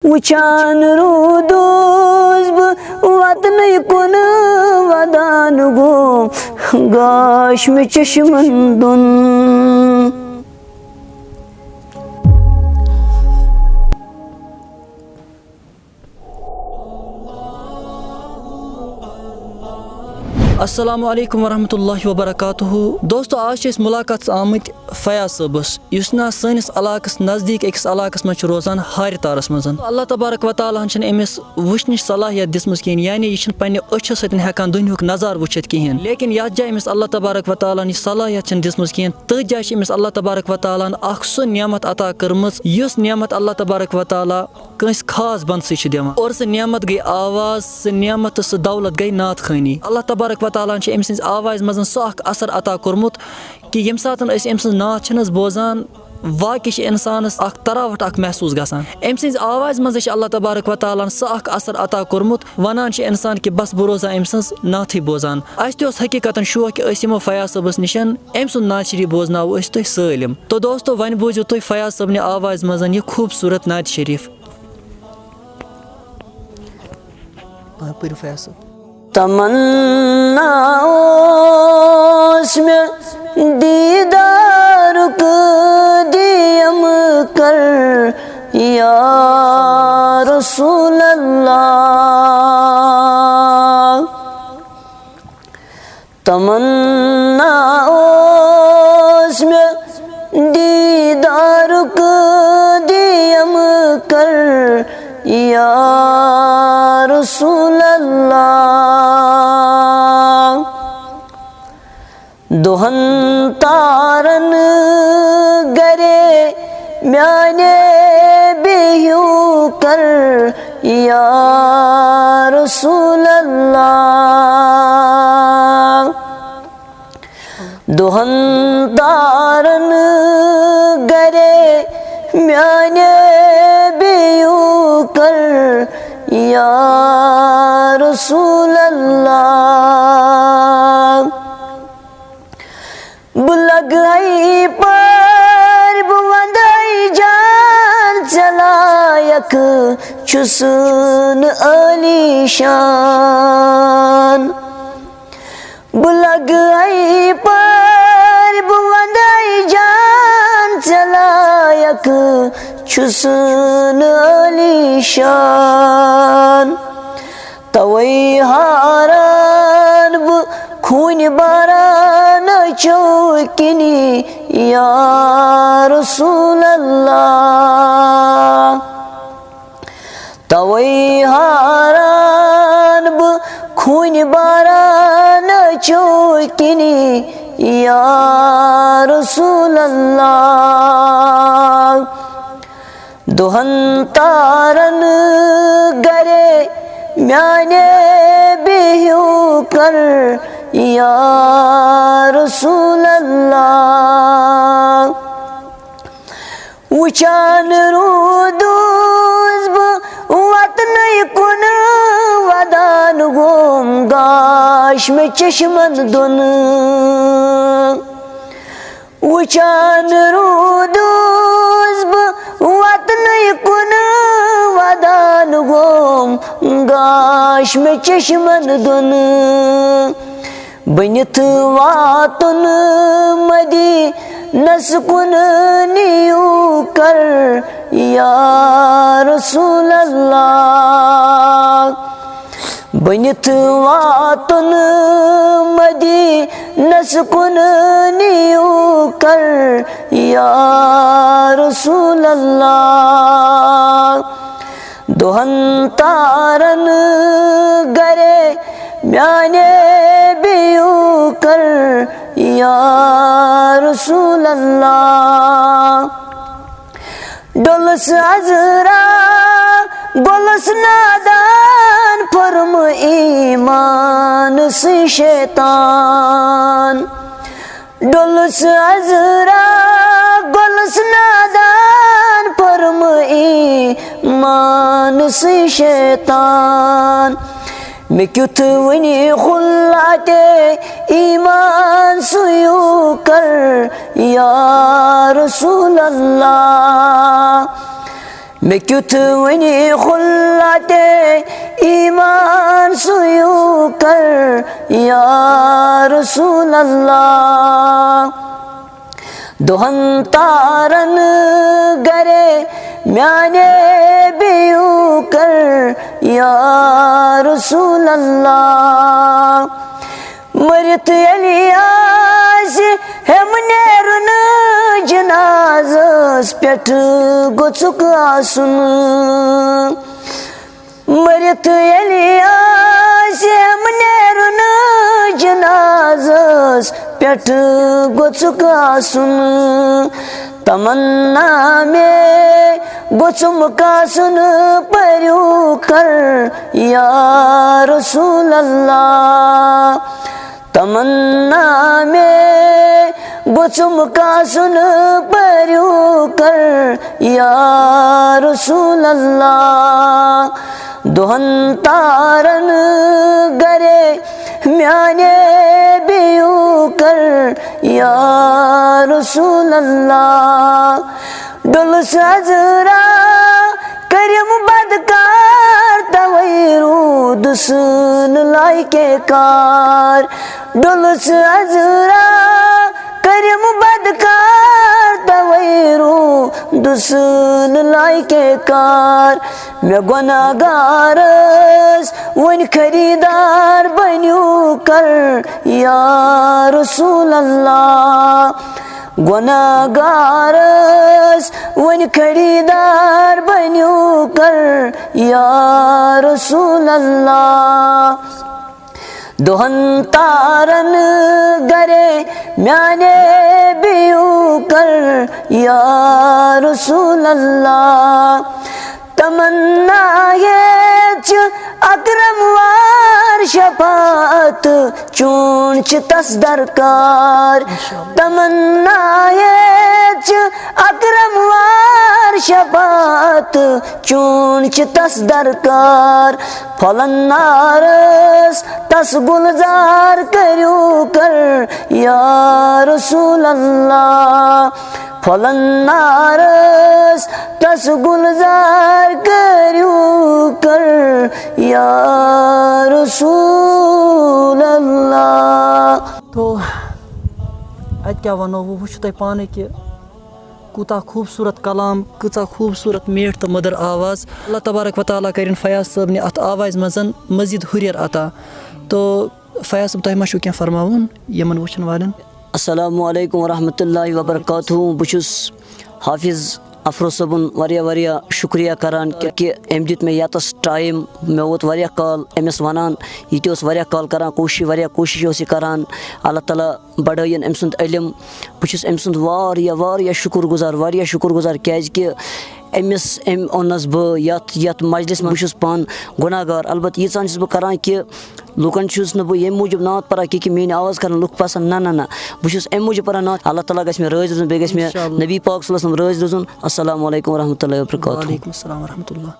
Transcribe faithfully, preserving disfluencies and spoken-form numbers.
وٕچھان روٗدُس بہٕ وطنٕے کُن، ودان گوٚو گاش مےٚ چشمن دۄن۔ السلام علیکم ورحمۃ اللہ وبرکاتہ۔ دوستو، آز چھِ أسۍ مُلاقاتَس آمٕتۍ فیاض صٲبَس، یُس نا سٲنِس علاقَس نزدیٖک أکِس علاقَس منٛز چھُ روزان، ہارِ تارَس منٛز۔ اللہ تبارک و تعالیٰ ہَن چھِنہٕ أمِس وٕچھنٕچ صلاحیت دِژمٕژ کِہیٖنۍ، یعنی یہِ چھِنہٕ پنٛنہِ أچھو سۭتۍ ہٮ۪کان دُنیُہُک نظارٕ وٕچھِتھ کِہیٖنۍ۔ لیکن یَتھ جایہِ أمِس اللہ تبارک و تعالیٰ ہَن یہِ صلاحیت چھَنہٕ دِژمٕژ کِہیٖنۍ، تٔتھۍ جایہِ چھِ أمِس اللہ تبارک و تعالیٰ ہَن اَکھ سُہ نعمت عطا کٔرمٕژ، یُس نعمت اللہ تبارک و تعالیٰ کٲنٛسہِ خاص بندسٕے چھِ دِوان۔ اور سُہ نعمت گٔے آواز، سُہ نعمت تہٕ سُہ دولت گٔے نعت خوٲنی۔ اللہ تبارک و تعالیٰ ہَن چھِ أمۍ سٕنٛزِ آوازِ منٛز سُہ اکھ اثر عطا کوٚرمُت کہِ ییٚمہِ ساتہٕ أسۍ أمۍ سٕنٛز نعت چھِنہٕ حظ بوزان، واقعی چھِ اِنسانَس اکھ تراوٹھ اکھ محسوٗس گژھان۔ أمۍ سٕنٛزِ آوازِ منٛزٕے چھِ اللہ تبارک و تعالیٰ ہَن سُہ اکھ اثر عطا کوٚرمُت، وَنان چھِ اِنسان کہِ بس بہٕ روزان أمۍ سٕنٛز نعتٕے بوزان۔ اَسہِ تہِ اوس حقیٖقتاً شوق کہِ أسۍ یِمو فیاض صٲبَس نِش، أمۍ سُنٛد نعت شریٖف بوزناوو أسۍ تُہۍ سٲلِم۔ تو دوستو، وۄنۍ بوٗزِو تُہۍ فیاض صٲبنہِ آوازِ منٛز یہِ خوٗبصوٗرت نعت شریٖف۔ آ، پٔرِو فیاض صٲب۔ تمنا اوس مےٚ دیٖدارُک دِیم کر یا رسول اللہ۔ تمنا اوس مےٚ دیٖدارُک دِیم کر یا رسول اللہ۔ دۄہن تارن گرے میانے بِہِو کر یا رسول اللہ۔ دۄہن تارن گرے میانے بِہِو کر یا رسول اللہ۔ بہٕ لگہٕ ہَے پٲرۍ، بہٕ وَندَے جان ژےٚ لایق چھُس نہٕ عٲلی شان۔ بہٕ لگہٕ ہَے پٲرۍ، بہٕ وَندَے جان ژےٚ لایق چھُس نہٕ عٲلی شان۔ توے حاران بہٕ خوٗنہِ باران چو کِنی یا رسول اللہ۔ توے حاران بہٕ خوٗنہِ باران چو کِنی یا رسول اللہ۔ دۄہن تارن گرے میانے بِہِو کر یا رسول اللہ۔ وٕچھان روٗدُس بہٕ وطنٕے کُن ودان گوم گاش مےٚ چشمن دۄن۔ وٕچھان روٗدُس بہٕ وطنٕے کُن ودان گوم گاش مےٚ چشمن دۄن۔ بٔنِتھ واتُن مدینس کُن نِیو کر یا رسول اللہ۔ بٔنِتھ واتُن مدینس کُن نِیو کر یا رسول اللہ۔ دۄہن تارن گرے میانے بِہِو کر یا رسول اللہ۔ ڈوٚلُس عذرا، گوٚلُس نادان، پھوٚرم ایمان سٕے شیطان۔ ڈوٚلُس عذرا، گوٚلُس نادان، پھوٚرم ایمان سٕے شیطان۔ مےٚ کیُتھ وٕنہِ خُلعتِ ایمان سُیوٗ کر یا رسول اللہ۔ مےٚ کیُتھ وٕنہِ خُلتِ ایمان سُہ یوٗ کر یا رسول اللہ۔ دۄہن تارن گرے میانے بیوٗ کر یا رسول اللہ۔ مٔرِتھ ییٚلہِ آسہِ ہٮ۪م نیرُن جنازس پٮ۪ٹھ گوٚژھُکھ آسُن۔ مٔرِتھ ییٚلہِ آسہِ ہٮ۪م نیرُن جنازس پٮ۪ٹھ گوٚژھُکھ آسُن۔ تمنا مےٚ گوٚژھُم کاسُن پٔرِو کر یا رسول اللہ۔ تمنا مےٚ گوٚژھُم کاسُن پٔرِو کر یا رسول اللہ۔ دۄہن تارن گرے میانے بیوٗ کر یا رسول اللہ۔ ڈُلس عذرا کٔرِم بدکار توے روٗدُس نہٕ لایقے کار۔ ڈُلس عذرا کٔرِم بدکار توے روٗدُس نہٕ لایقے کار۔ مےٚ گۄناہ گارس وۄنۍ خریٖدار بٔنِو کر یا رسول اللہ۔ گۄناہ گارس وۄنۍ خریٖدار بٔنِو کر یا رسول اللہ۔ دۄہن تارن گرے میانے بیوٗ کر یا رسول اللہ۔ تمنا ییٚتہِ چھِ اکرم وار شفاعت چون چھِ تس درکار۔ تمنا ییٚتہِ چھِ اکرم وار شفاعت چون چھِ تس درکار۔ پھۄلن نارس تس گُلزار کٔرِو کر یا رسول اللہ۔ پھۄلن نارس تس گُلزار کٔرِو کر یا رسول اللہ۔ تو اتہِ کیٛاہ ونو، وۄنۍ وٕچھِو تُہۍ پانے کہِ کوٗتاہ خوٗبصوٗرت کلام، کۭژاہ خوٗبصوٗرت میٖٹھ تہٕ مٔدٕر آواز۔ اللہ تبارک و تعالیٰ کٔرِن فیاض صٲبنہِ اتھ آوازِ منٛز مزید ہُریر عطا۔ تو فیاض صٲب، تۄہہِ ما چھُو کینٛہہ فرماوُن یِمن وٕچھن والٮ۪ن؟ السلام علیکم ورحمۃ اللہ وبرکاتہ۔ بہٕ چھُس حافظ افروز صٲبُن واریاہ واریاہ شُکریہ کران کہِ کہِ أمۍ دیُت مےٚ یَتَس ٹایم۔ مےٚ ووت واریاہ کال أمِس وَنان، یہِ تہِ اوس واریاہ کال کران کوٗشِش، واریاہ کوٗشِش اوس یہِ کران۔ اللہ تعالیٰ بڑٲیِن أمۍ سُنٛد علم۔ بہٕ چھُس أمۍ سُنٛد واریاہ واریاہ شُکُر گُزار، واریاہ شُکُر گُزار، کیازِ کہِ أمِس أمۍ اوٚننَس بہٕ یَتھ یَتھ مجلِس منٛز۔ بہٕ چھُس پانہٕ گۄناہ گار، البتہٕ ییٖژہن چھُس بہٕ کران کہِ لُکن چھُس نہٕ بہٕ ییٚمہِ موٗجوٗب نعت پران کہِ کہِ میٲنۍ آواز کرن لُکھ پسند، نہ نہ نہ، بہٕ چھُس اَمہِ موٗجوٗب پران نعت اللہ تعالیٰ گژھِ مےٚ رٲضۍ روزُن، بیٚیہِ گژھِ مےٚ انشاءاللہ۔ نبی پاک صلی اللہ علیہ وسلم رٲضۍ روزُن۔ السلام علیکم ورحمۃ اللہ وبرکاتہ۔ وعلیکم السلام ورحمۃ اللہ۔